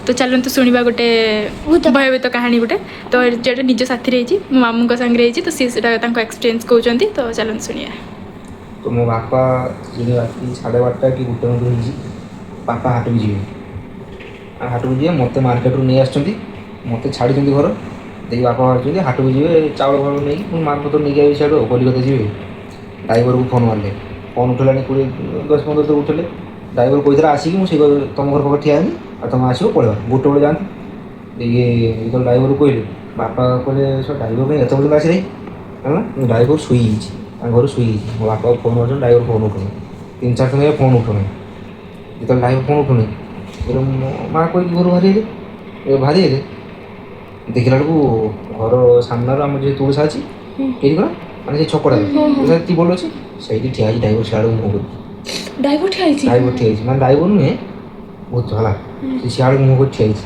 ତ ଚାଲନ୍ତୁ ଶୁଣିବା ଗୋଟେ ଭୟଭୀତ କାହାଣୀ ଗୋଟେ। ତ ଯେଟା ନିଜ ସାଥିରେ ହେଇଛି, ମୋ ମାମୁଁଙ୍କ ସାଙ୍ଗରେ ହେଇଛି, ତ ସିଏ ସେଟା ତାଙ୍କ ଏକ୍ସପିରିଏନ୍ସ କହୁଛନ୍ତି। ତ ଚାଲନ୍ତୁ ଶୁଣିବା। ତ ମୋ ବାପା ଦିନେ ରାତି 12:30 କି 1 ମଧ୍ୟ ହେଇଛି, ବାପା ହାଟକୁ ଯିବେ। ଆଉ ହାଟକୁ ଯିବେ, ମୋତେ ମାର୍କେଟରୁ ନେଇ ଆସିଛନ୍ତି, ମୋତେ ଛାଡ଼ିଛନ୍ତି ଘର ଦେଇକି। ବାପା ବାହାରୁଛନ୍ତି ହାଟକୁ ଯିବେ, ଚାଉଳ ଫାଉଳ ନେଇକି ପୁଣି ମାଲପତ୍ର ନେଇକି ଆସିବେ ସିଆଡ଼ୁ, ଆଉ କଲିକତା ଯିବେ। ଡ୍ରାଇଭରକୁ ଫୋନ୍ ମାରିଲେ, ଫୋନ୍ ଉଠେଇଲାନି। 20 10 15 ଥର ଉଠେଇଲେ। ଡ୍ରାଇଭର କହିଥିଲା ଆସିକି ମୁଁ ସେଇ ତୁମ ଘର ପାଖରେ ଠିଆ ହେବି ଆଉ ତୁମେ ଆସିବ ପଳେଇବା, 1 ବେଳେ ଯାଆନ୍ତି। ଇଏ ଯେତେବେଳେ ଡ୍ରାଇଭରକୁ କହିଲେ, ବାପା କହିଲେ, ସେ ଡ୍ରାଇଭର କାଇଁ ଏତେ ପର୍ଯ୍ୟନ୍ତ ଆସିନାହିଁ? ହେଲା, ଡ୍ରାଇଭର ଶୋଇଯାଇଛି, ତାଙ୍କ ଘରେ ଶୋଇଯାଇଛି। ମୋ ବାପାକୁ ଫୋନ୍ ମାରୁଛନ୍ତି, ଡ୍ରାଇଭର ଫୋନ୍ ଉଠଉନି। ତିନି ଚାରି ଥର ଫୋନ୍ ଉଠଉନି। ଯେତେବେଳେ ଡ୍ରାଇଭର ଫୋନ୍ ଉଠଉନି, ଯେତେବେଳେ ମୋ ମା କହିକି ଘରୁ ବାହାରି ହେଲେ, ବାହାରି ହେଲେ, ଦେଖିଲା ବେଳକୁ ଘର ସାମ୍ନାରୁ ଆମର ଯେଉଁ ତୁଳସା ଅଛି ଏଇଠି କଣ ମାନେ ସେ ଛକଟାରେ ତ୍ରିବଲ ଅଛି, ସେଇଠି ଠିଆ ହେଇଛି ଡ୍ରାଇଭର ସିଆଡ଼କୁ ମୁହଁ କରିକି। ଡ୍ରାଇଭର ଠିଆ ହେଇଛି? ଡ୍ରାଇଭର ଠିଆ ହେଇଛି, ମାନେ ଡ୍ରାଇଭର ନୁହେଁ, ଭୂତ ହେଲା। ସେ ସିଆଡ଼କୁ ମୁହଁ କରି ଠିଆ ହେଇଛି,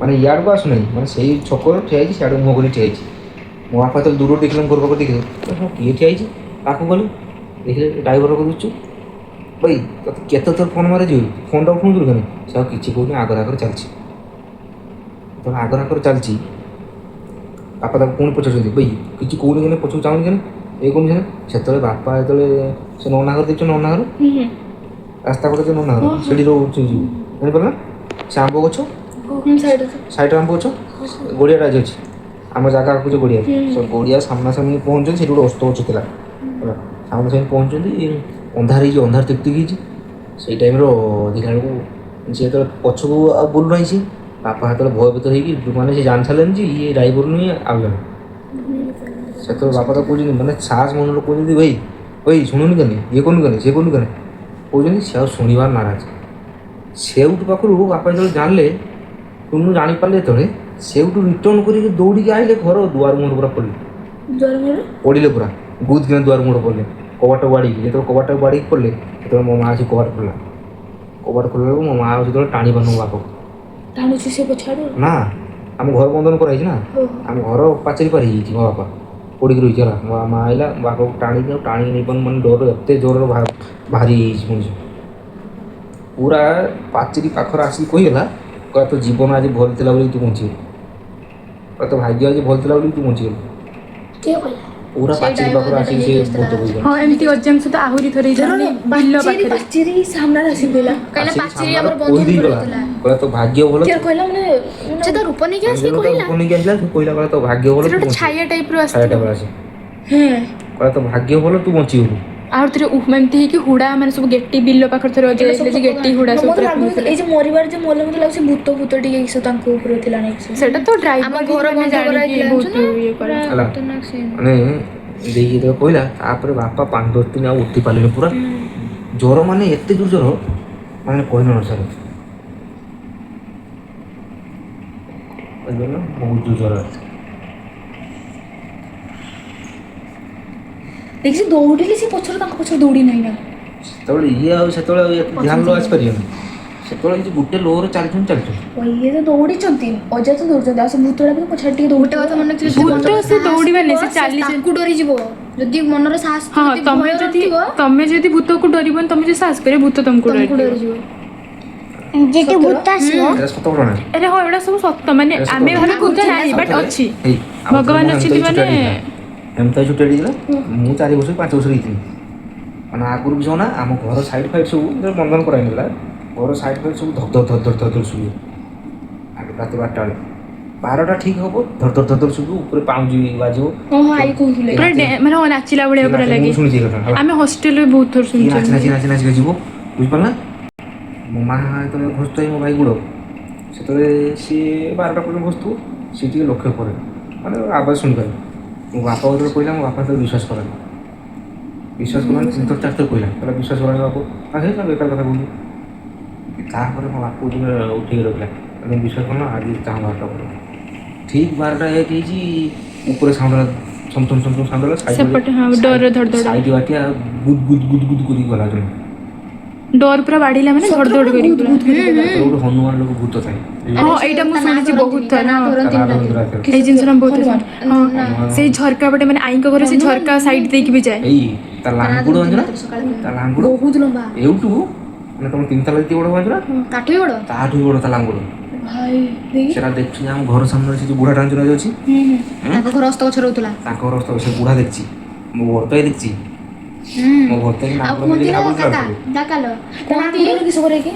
ମାନେ ଇଆଡ଼କୁ ଆସୁନାହିଁ, ମାନେ ସେଇ ଛକରୁ ଠିଆ ହେଇଛି, ସିଆଡ଼କୁ ମୁହଁ କରି ଠିଆ ହେଇଛି। ମୋ ବାପା ଯେତେବେଳେ ଦୂରରୁ ଦେଖିଲେ, ଘର ପାଖରେ ଦେଖିଲେ, କହିଲେ, କିଏ ଠିଆ ହେଇଛି? ପାଖକୁ ଗଲେ, ଦେଖିଲେ ଡ୍ରାଇଭର କହୁଛୁ, ଭାଇ ତତେ କେତେ ଥର ଫୋନ୍ ମାରିଯିବ, ଫୋନ୍ଟା ଉଠଉଥିଲୁ କେନ? ସେ ଆଉ କିଛି କହୁନି, ଆଗରେ ଆଗରେ ଚାଲିଛି। ଯେତେବେଳେ ଆଗରେ ଆଗରେ ଚାଲିଛି, ବାପା ତାକୁ ପୁଣି ପଚାରୁଛନ୍ତି, ଭାଇ କିଛି କହୁନି କେନେ, ପଛକୁ ଚାହୁଁନି କେନେ, ଏ କହୁନି କେନେ? ସେତେବେଳେ ବାପା ଯେତେବେଳେ ସେ ନନା ଘର ଦେଖିଛ, ନନା ଘର ରାସ୍ତା କଡ଼ରେ ଯୋଉ ନନା ଘର, ସେଠି ରହୁଛି, ଜାଣିପାରିଲ ନା? ସେ ଆମ୍ବ ଗଛ ସାଇଡ଼୍ ଆମ୍ବ ଗଛ ଗଡ଼ିଆଟା ଆଜି ଅଛି, ଆମ ଜାଗା ଆଗକୁ ଯୋଉ ଗଡ଼ିଆ, ସେ ଗଡ଼ିଆ ସାମ୍ନାସାମ୍ନି ପହଞ୍ଚୁଛନ୍ତି। ସେଠି ଗୋଟେ ଓସ୍ତ ଗଛ ଥିଲା ହେଲା। ସାମ୍ନାସାମ୍ନି ପହଞ୍ଚୁଛନ୍ତି, ଅନ୍ଧାର ହେଇଛି, ଅନ୍ଧାର ତିକ ତିକ ହେଇଛି। ସେଇ ଟାଇମ୍ର ଦେଖିଲା ବେଳକୁ ସେ ଯେତେବେଳେ ପଛକୁ ଆଉ ବୁଲୁନାହିଁ, ସେ ବାପା ସେତେବେଳେ ଭୟଭୀତ ହେଇକି, ମାନେ ସେ ଜାଣି ସାରିଲେଣି ଯେ ଇଏ ଡ୍ରାଇଭର ନୁହେଁ ଆଉ ଜଣେ। ସେତେବେଳେ ବାପା ତ କହୁଛନ୍ତି, ମାନେ ସାହସ ମନରେ କହୁଛନ୍ତି, ଭାଇ ଭାଇ ଶୁଣୁନି କେନେ, ଇଏ କରୁନି କେନେ, ସିଏ କରୁନି କେନେ କହୁଛନ୍ତି। ସେ ଆଉ ଶୁଣିବାର ନାରାଜ। ସେଇଠୁ ପାଖରୁ ବାପା ଯେତେବେଳେ ଜାଣିଲେ, ମୁଁ ଜାଣିପାରିଲେ, ଯେତେବେଳେ ସେଇଠୁ ରିଟର୍ନ କରିକି ଦୌଡ଼ିକି ଆଇଲେ, ଘର ଦୁଆର ମୁହଁରେ ପୁରା ପଡ଼ିଲେ। ଦୁଆର ମୁହଁରେ? ପଡ଼ିଲେ ପୁରା ଗୁଦ୍ କିନା ଦୁଆର ମୁହଁରେ ପଡ଼ିଲେ, କବାଟ ବାଡ଼େଇକି। ଯେତେବେଳେ କବାଟ ବାଡ଼େଇକି ପଡ଼ିଲେ, ସେତେବେଳେ ମୋ ମା ଆସି କବାଟ ଖୋଲିଲା। କବାଟ ଖୋଲିଲା ବେଳକୁ ମୋ ମା ଆଉ ସେତେବେଳେ ଟାଣି ପାରୁନି ମୋ ବାପାକୁ। ଟାଣୁଛି ସେ ପଛଆଡ଼ୁ? ନା, ଆମ ଘର ବନ୍ଧନ କରାହେଇଛି ନା। ଆମ ଘର ପାଚେରୀ ପାରି ହେଇଯାଇଛି। ମୋ ବାପା ପଡ଼ିକି ରହିଛି ହେଲା। ମୋ ମା ଆଇଲା, ମୋ ବାପାକୁ ଟାଣିକି ଆଉ ଟାଣିକି ନେଇପାରୁନି, ମାନେ ଡର ଏତେ ଜୋରରେ ବାହାରି ହେଇଯାଇଛି ମଣିଷ। ପୁରା ପାଚେରୀ ପାଖରେ ଆସିକି କହିଗଲା, କହିଲା, ତୋ ଜୀବନ ଆଜି ଭଲ ଥିଲା ବୋଲି ତୁ ବଞ୍ଚିଗଲୁ, କହିଲା, ତୋ ଭାଗ୍ୟ ଆଜି ଭଲ ଥିଲା ବୋଲି ତୁ ବଞ୍ଚିଗଲୁ। କିଏ କହିଲା? ପୁରା ସେଇ ପାଚେରୀ ପାଖରୁ driver ଆସିକି ସେ ନେଇକି ଭୂତ କହିଗଲା। ହଁ, ଏମିତି ଅଜାଙ୍କ ସହିତ ଆହୁରି ଥରେ ହେଇଥିଲା, ମାନେ ବିଲ ପାଚେରୀ ପାଖରେ। ପାଚେରୀ ସାମ୍ନାରେ ଆସିକି କହିଲା? କାହିଁକିନା ଆସିକି ପାଚେରୀ ସାମ୍ନାରେ ଆମର ବନ୍ଧନ କହିଦେଇଗଲା। କରାହେଇଥିଲା। କହିଲା, ତୋ ଭାଗ୍ୟ ଭଲ। କିଏ କହିଲା? ମାନେ ସେ ତା ରୂପ ନେଇକି ଆସିକି ମାନେ ତା କହିଲା। ରୂପ ନେଇକି ଆସିଲା, ସେ କହିଲା, କହିଲା, ତୋ ଭାଗ୍ୟ ଭଲ ସେଟା ତୁ ଗୋଟେ ବଞ୍ଚିଗଲୁ। ଛାୟା ଟାଇପ୍ର ଛାୟା ଆସିଥିଲା। ଟାଇପ୍ର ଆସି ହଁ। କହିଲା, ତୋ ଭାଗ୍ୟ ଭଲ ତୁ ବଞ୍ଚିଗଲୁ। ଆଉ ଥରେ ଏମିତି ହେଇକି ହୁଡ଼ା, ମାନେ ସବୁ ଗେଟି ବିଲ ପାଖରେ ଥରେ ଅଜା ଯାଇଥିଲେ ଯେ ଗେଟି ହୁଡ଼ା ସବୁ ମତେ ପୁରା ଲାଗୁଛି ପିନ୍ଧିଥିଲେ। ଏଇ ଯେ ମରିବାର ଯେ ମଲେ, ମତେ ଲାଗୁଛି ଭୂତ ଭୂତ ଟିକେ କିସ ତାଙ୍କ ଉପରେ ଥିଲା ନା କିଛି। ସେଟା ତ ଡ୍ରାଇଭର ଆମ ଘର ବନ୍ଧ ଜାଣିକି କରାହେଇଥିଲା ବହୁତ ଜାଣିଛୁ ନା? ଇଏ କରେ। ପୁରା ହେଲା। ଖତରନାକ scene। ମାନେ ଦେଇକି ଯେତେବେଳେ କହିଲା, ତାପରେ ବାପା 5 10 ଦିନ ଆଉ ଉଠି ପାରିଲେନି। ପୁରା ଜ୍ୱର, ମାନେ ଏତେ ଜୋର ଜ୍ୱର, ମାନେ କହିଲେ ନ ସରେ, ବୁଝିପାରିଲ? ବହୁତ ଜୋର ଜ୍ୱର ଆସିଲା। ଦେଖିଛି ଦୌଡ଼ିଲେ ସେ ପଛରେ, ତାଙ୍କ ପଛରେ ଦୌଡ଼ି ନାହିଁ ନା? ସେତେବେଳେ ଇଏ ଆଉ ସେତେବେଳେ ଆଉ ଏତେ ଧ୍ୟାନ ଲ ଆସିପାରିବନି। ସେତେବେଳେ କିଛି ଗୋଟେ ଲୋରେ ଚାଲିଛନ୍ତି ଚାଲିଛନ୍ତି। ଓ, ଇଏ ତ ଦୌଡ଼ିଛନ୍ତି, ଅଜା ତ ଦୌଡ଼ିଛନ୍ତି, ଆଉ ସେ ଭୂତଟା ବି ତ ପଛରେ ଟିକେ ଗୋଟେ ଦୌଡ଼ିଥିବ। କଥା ମନେ ରଖିଥିବେ, ଭୂତ ଯଦି ମନରେ ସେ ସାହସ ଦୌଡ଼ିବେନି, ଥିବ, ସେ ଚାଲି ତାକୁ ଡରିଯିବ। ଯଦି ମନରେ ସାହସ ଥିବ, ହଁ, ଯଦି ତମେ ଭୟ ଯଦି ନଥିବ, ତମେ ଯଦି ଭୂତକୁ ଡରିବନି, ତମେ ଯଦି ସାହସ କରିବ, ଭୂତ ତମକୁ ତମକୁ ଡରିଯିବ। ଡରିଯିବ। ଯେତେ ଭୂତ ଆସିବ। ଏଇଟା ସତ ଘଟଣା। ଆରେ ହଁ, ଏଗୁଡ଼ା ସବୁ ସତ। ମାନେ ଏଇଟା ସତ ଆମେ ଘଟଣା। ଭାବି ଭୂତ ନାହିଁ, ବଟ୍ ଅଛି। ଏଇ, ଆମ ଭଗବାନ ଥରେ ମୁଁ ଅଛନ୍ତି ଏମିତି ମାନେ ଛୋଟିଆ ହେଇଥିଲା। ଏମିତି ଛୋଟିଆ ହେଇଥିଲା, ମୁଁ 4 ବର୍ଷ କି 5 ବର୍ଷ ହେଇଥିଲି। ମାନେ ଆଗରୁ ବି ନା ଆମ ଘର ସାଇଡ଼୍ ଫାଇଡ଼୍ ସବୁ ଯେତେବେଳେ ବନ୍ଧନ କରାହେଇନଥିଲା, ଘର ସାଇଡ଼୍ ଫାଇଡ଼୍ ସବୁ ଧର ଧର ଧର ଧର ଧର ଧର ଶୁଭିବ। ଆଗ ରାତି 12ଟା ବେଳେ, 12ଟା ଠିକ୍ ହବ, ଧର ଧର ଧର ଧର ଶୁଭିବ, ଉପରେ ପାଉଁଜି ବାଜିବ। ହଁ ହଁ, I କହୁଥିଲେ। ପୁରା ମାନେ ହଁ, ନାଚିଲା ଭଳିଆ ପୁରା ମୁଁ ଲାଗେ। ଶୁଣିଛି ଏ କଥା ହେଲା। ଆମେ ହଷ୍ଟେଲରେ ବହୁତ ଥର କିଏ ନାଚି ଶୁଣିଛୁ। ନାଚି ନାଚି ନାଚିକା ଯିବ, ବୁଝିପାରିଲ ନା? ମୋ ମା ଯେତେବେଳେ ଘଷୁଥାଏ ମୋ ଭାଇ ଗୋଡ଼, ସେତେବେଳେ ସିଏ 12ଟା ପର୍ଯ୍ୟନ୍ତ ଘଷୁଥିବ, ସିଏ ଟିକେ ଲକ୍ଷ୍ୟ କରେ, ମାନେ ଆବାଜ ଶୁଣିପାରେ। ମୋ ବାପା ଯେତେବେଳେ କହିଲା, ମୋ ବାପା ସେତେବେଳେ ବିଶ୍ୱାସ କଲାନି। ବିଶ୍ୱାସ କଲାନି, ତିନି ଥର ଚାରି ଥର କହିଲା, କହିଲା, ବିଶ୍ୱାସ କଲାନି ବାପୁ, ହେ ବେକାର କଥା କହୁଛୁ। ତାପରେ ମୋ ବାପୁ ଦିନେ ଉଠିକି ରଖିଲା, ତମେ ବିଶ୍ୱାସ କରୁନ, ଆଜି ଚାହୁଁ 12ଟା ପରେ ଠିକ୍ 12ଟା 1 ହେଇଛି, ଉପରେ ସାଉଣ୍ଡ ହେଲା, ଛମ ଛମ ଛମ ଛମ ସାଉଣ୍ଡ ହେଲା। ସେପଟେ, ହଁ, ଡରରେ ଧଡ଼ ଧଡ଼। ସାଇଡ୍ ବାଟିଆ ଗୁଦ୍ ଗୁଦ୍ ଗୁଦ୍ ଗୁଦ୍ କରିକି ଗଲା ଜଣେ। ଡର ପୁରା ବାଢିଲା, ମାନେ ଧଡ଼ ଧଡ଼ କରିକି ପୁରା। ସେତେବେଳେ ଗୋଟେ ହନୁମାନ ଲୋକ ଭୂତ ଥାଏ। ହଁ, ଏଇଟା ମୁଁ ତା ନାଁ ଶୁଣିଛି ବହୁତ ଧରନ୍ତିନି, ତା ଥର। ନାଁ ହଁ। ତା ନାଁ ଧରନ୍ତିନି ଧରନ୍ତି ରାତିରେ। ରାତିରେ। ଏଇ ଜିନିଷଟା ମୁଁ ବହୁତ ହନୁମାନ। ଶୁଣିଛି। ହଁ, ସେଇ ଝରକା ପଟେ, ମାନେ ଆଈଙ୍କ ଘରେ ସେ ଝରକା ସାଇଡ୍ ଦେଇକି ବି ଯାଏ। ଏଇ ତା ତା ନାଁ ଲାଙ୍ଗୁଡ଼ ଧରନ୍ତିନି ଜାଣିଛୁ ନା? ରାତିରେ, ସକାଳେ କହିବେ। ତା ଲାଙ୍ଗୁଡ଼ ବହୁତ ଲମ୍ବା। ଏଇଠୁ, ମାନେ ତମ ତିନି ତାଲା ଯେତିକି ବଡ଼ ଜାଣିଛୁ ନା? ତାଠୁ ବି ବଡ଼। ତାଠୁ ବି ବଡ଼ ତା ଲାଙ୍ଗୁଡ଼। ଭାଇ ଦେଖି। ସେଟା ଦେଖୁଛି ଆମ ଘର ସାମ୍ନାରେ ସେ ଯୋଉ ବୁଢ଼ା ଟାଞ୍ଚ ଯାଉଛି। ତାଙ୍କ ଘର ଅସ୍ତ ଗଛ ରହୁଥିଲା। ତାଙ୍କ ଘର ସେ ବୁଢ଼ା ଦେଖିଛି, ମୋ ଭର୍ତ୍ତା ଦେଖିଛି, ମୋ ଭର୍ତ୍ତା। ଆଉ କୁହନ୍ତି ନା କାକା ଡାକାଲ। ତା ନାଁ କଣ କିସ କରେ କି?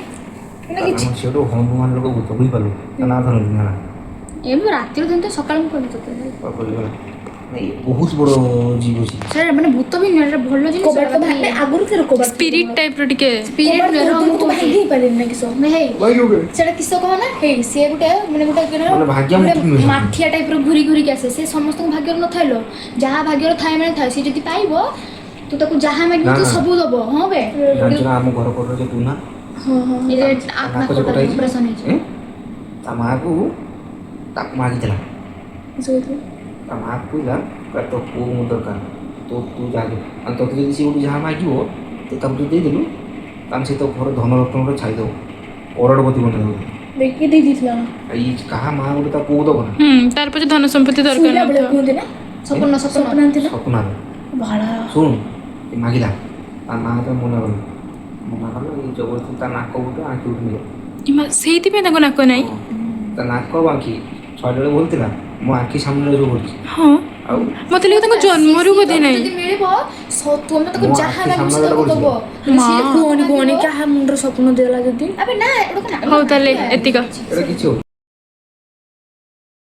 ସେ ଗୋଟେ ହନୁମାନ ଲୋକ, ଭୂତ, ବୁଝିପାରିଲୁ? ତା ନାଁ ଧରନ୍ତି ନା। ଏବେ ରାତିରେ ଦିନ ତ ସକାଳେ ମୁଁ କହିଲି ତୋତେ। କହିଗଲା ବହୁତ ବଡ଼ ଜୀବ ଅଛି। ସେଟା ମାନେ ଭୂତ ବି ନୁହେଁ, ଏଟା ଭଲ ଜିନିଷ। କବାଟ ତ ଭାଙ୍ଗି ଆଗରୁ ଥିଲା କବାଟ। ସ୍ପିରିଟ୍ ଟାଇପ୍ର ଟିକେ। ସ୍ପିରିଟ୍ କବାଟ ନୁହେଁ, ତ ମୁଁ ତୁ ଭାଙ୍ଗି ହିଁ ପାରିନି ନା କିସ? ହେଇ, ସେଟା କିସ କହ ନା, ହେଇ ସିଏ ଗୋଟେ ମାନେ ଗୋଟେ କିଣ ମାନେ ଭାଗ୍ୟ ଗୋଟେ ମୁଠି ନୁହେଁ। ମାଠିଆ ଟାଇପ୍ର ଘୁରି ଘୁରିକି ଆସେ। ସେ ସମସ୍ତଙ୍କ ଭାଗ୍ୟରେ ନଥାଏ ଲୋ, ଯାହା ଭାଗ୍ୟରେ ଥାଏ ମାନେ ଥାଏ। ସେ ଯଦି ପାଇବ, ତୁ ତାକୁ ଯାହା ମାଗିବୁ ନା, ତୁ ନା। ସବୁ ଦବ। ହଁ ବେ। ଜାଣିଛୁ ନା ଆମ ଘର କଡ଼ରେ ଯୋଉ ଟୁନା, ତା ନାକ ଯୋଉ କଟା ହେଇଛି, ଅପରେସନ୍ ହେଇଛି। ଏଁ? ତା ମାଆକୁ ତାକୁ ମାଗିଥିଲା। କିସ କହୁଥିଲୁ? ତା ମାଆକୁ କହିଲା, କହିଲା, ତୋ ପୁଅ ମୋ ଦରକାର, ତୋ ତୁ ଯାହା ଦେ। ଆଉ ତୋତେ ଯଦି ସିଏ ଗୋଟେ ଯାହା ମାଗିବ, ତୁ ତାକୁ ଯଦି ଦେଇଦେଲୁ, ତାହେଲେ ସେ ତୋ ଘର ଧନ ରତ୍ନ ଗୋଟେ ଛାଇଦେବ, କରୋଡ଼ପତି ବନେଇଦେବ। ଦେଖିକି ଦେଇ ଦେଇଥିଲା ନା? ଆଉ ଇଏ କାହା ମା ଗୋଟେ ତା ପୁଅକୁ ଦବ ନା? ହୁଁ, ତାର ପଛେ ଧନ ସମ୍ପତ୍ତି ଦରକାର ଶୋଇଲା ବେଳେ ନଥିବ। କୁହନ୍ତି ନା? ସପନ, ସପନ। ସ୍ୱପ୍ନ ଥିଲା। ସ୍ୱପ୍ନରେ। ଭାଳା। ଶୁଣୁ, ସେ ମାଗିଲା, ତା ମା ତାକୁ ମନା କଲା, ମନା କଲା। ଏଇ ଜବରଦସ୍ତି ତା ନାକ ଗୋଟେ ଆଖି ଗୋଟେ ନେଇଗଲା। ଇମା, ସେଇଥିପାଇଁ ତାଙ୍କ ନାକ ନାହିଁ। ତା ନାକ ଆଉ ଆଖି ଛୁଆଟା ବେଳେ ଭୁଲ ଥିଲା, ମୋ ଆଖି ସାମ୍ନାରେ ଯୋଉ ଘଟୁଛି। ହଁ। ଆଉ ମତେ ଲାଗେ ତାଙ୍କ ଜନ୍ମରୁ ବୋଧେ ନାହିଁ। ଯଦି ମିଳିବ, ତୁମେ ତାକୁ ମୋ ଯାହା ଆଖି ମାଗିବୁ ସେ ସାମ୍ନାରେ ତାକୁ କରୁଛି। ଦବ। ମା। କୁହନି କୁହନି, କାହା ମୁଣ୍ଡରେ ସ୍ୱପ୍ନ ଦେଲା ଯଦି। ଆବେ ନା, ଏଗୁଡା ହଉ ତାହେଲେ ଏତିକ। ଏଇଟା କିଛି ହଉ।